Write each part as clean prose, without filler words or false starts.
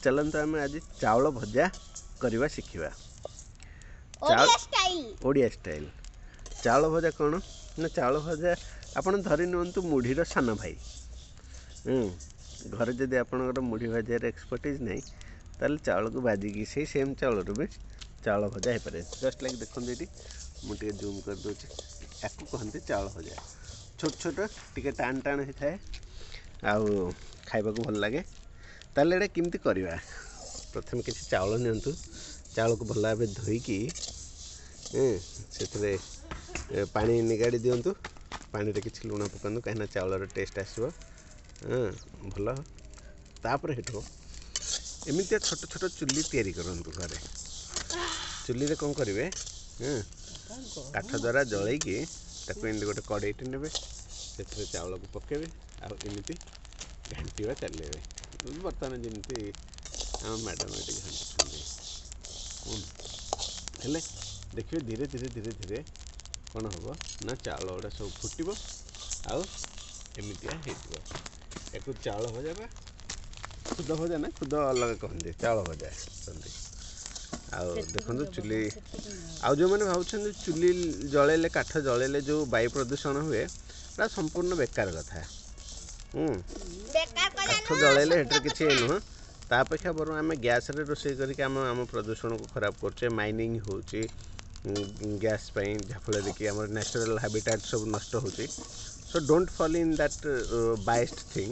ଚାଲନ୍ତୁ ଆମେ ଆଜି ଚାଉଳ ଭଜା କରିବା ଶିଖିବା। ଓଡ଼ିଆ ଷ୍ଟାଇଲ। ଓଡ଼ିଆ ଷ୍ଟାଇଲ ଚାଉଳ ଭଜା କ'ଣ ନା, ଚାଉଳ ଭଜା ଆପଣ ଧରି ନିଅନ୍ତୁ ମୁଢ଼ିର ସାନ ଭାଇ। ଘରେ ଯଦି ଆପଣଙ୍କର ମୁଢ଼ି ଭାଜିବାର ଏକ୍ସପର୍ଟିଜ୍ ନାହିଁ, ତାହେଲେ ଚାଉଳକୁ ଭାଜିକି ସେଇ ସେମ୍ ଚାଉଳରୁ ବି ଚାଉଳ ଭଜା ହେଇପାରେ। ଜଷ୍ଟ ଲାଇକ୍ ଦେଖନ୍ତୁ ଏଇଠି, ମୁଁ ଟିକେ ଜୁମ୍ କରିଦେଉଛି। ୟାକୁ କହନ୍ତି ଚାଉଳ ଭଜା। ଛୋଟ ଛୋଟ, ଟିକେ ଟାଣ ଟାଣ ହେଇଥାଏ ଆଉ ଖାଇବାକୁ ଭଲ ଲାଗେ। ତାହେଲେ ଏଇଟା କେମିତି କରିବା? ପ୍ରଥମେ କିଛି ଚାଉଳ ନିଅନ୍ତୁ। ଚାଉଳକୁ ଭଲ ଭାବେ ଧୋଇକି ସେଥିରେ ପାଣି ନିଗାଡ଼ି ଦିଅନ୍ତୁ। ପାଣିରେ କିଛି ଲୁଣ ପକାନ୍ତୁ, କାହିଁକିନା ଚାଉଳର ଟେଷ୍ଟ ଆସିବ ଭଲ। ତାପରେ ସେଠୁ ଏମିତିଆ ଛୋଟ ଛୋଟ ଚୁଲି ତିଆରି କରନ୍ତୁ ଘରେ। ଚୁଲିରେ କ'ଣ କରିବେ? କାଠ ଦ୍ୱାରା ଜଳେଇକି ତାକୁ ଏମିତି ଗୋଟେ କଡ଼େଇଟେ ନେବେ, ସେଥିରେ ଚାଉଳକୁ ପକାଇବେ ଆଉ ଏମିତି ଘାଣ୍ଟିବା ଚାଲିବେ, ବର୍ତ୍ତମାନ ଯେମିତି ଆମ ମ୍ୟାଡ଼ାମ୍ ଏଠି ଘାଣ୍ଟୁଛନ୍ତି। ହେଲେ ଦେଖିବେ ଧୀରେ ଧୀରେ ଧୀରେ ଧୀରେ କ'ଣ ହେବ ନା, ଚାଉଳ ଗୁଡ଼ା ସବୁ ଫୁଟିବ ଆଉ ଏମିତିଆ ହେଇଯିବ। ୟାକୁ ଚାଉଳ ଭଜା ବା ଖୁଦ ଭଜା, ନା ଖୁଦ ଅଲଗା କହନ୍ତି, ଚାଉଳ ଭଜା କହନ୍ତି। ଆଉ ଦେଖନ୍ତୁ ଚୁଲି। ଆଉ ଯେଉଁମାନେ ଭାବୁଛନ୍ତି ଚୁଲି ଜଳେଇଲେ, କାଠ ଜଳେଇଲେ ଯେଉଁ ବାୟୁ ପ୍ରଦୂଷଣ ହୁଏ, ଏଇଟା ସମ୍ପୂର୍ଣ୍ଣ ବେକାର କଥା। ବେକାର କଥା କାଠ ନୁହଁ, ଜଳେଇଲେ ସତ ହେଥିରେ କିଛି କଥା। ନୁହଁ। ତା ଅପେକ୍ଷା ବରଂ ଆମେ ଗ୍ୟାସ୍ରେ ରୋଷେଇ କରିକି ଆମ ଆମ ପ୍ରଦୂଷଣକୁ ଖରାପ କରୁଛେ। ମାଇନିଂ ହେଉଛି ଗ୍ୟାସ୍ ପାଇଁ, ଯାହାଫଳରେ କି ଆମର ନ୍ୟାଚୁରାଲ୍ ହାବିଟାଟ୍ ସବୁ ନଷ୍ଟ ହେଉଛି। So don't fall in that biased thing.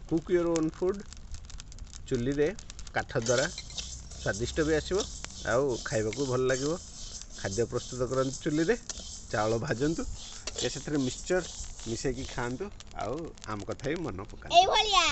Cook your own food ଚୁଲିରେ କାଠ ଦ୍ୱାରା। ସ୍ୱାଦିଷ୍ଟ ବି ଆସିବ ଆଉ ଖାଇବାକୁ ଭଲ ଲାଗିବ। ଖାଦ୍ୟ ପ୍ରସ୍ତୁତ କରନ୍ତୁ ଚୁଲିରେ, ଚାଉଳ ଭାଜନ୍ତୁ, ଏ ସେଥିରେ ମିକ୍ସଚର୍ ମିଶାଇକି ଖାଆନ୍ତୁ ଆଉ ଆମ କଥା ବି ମନେ ପକାନ୍ତୁ। ଏଇଭଳିଆ।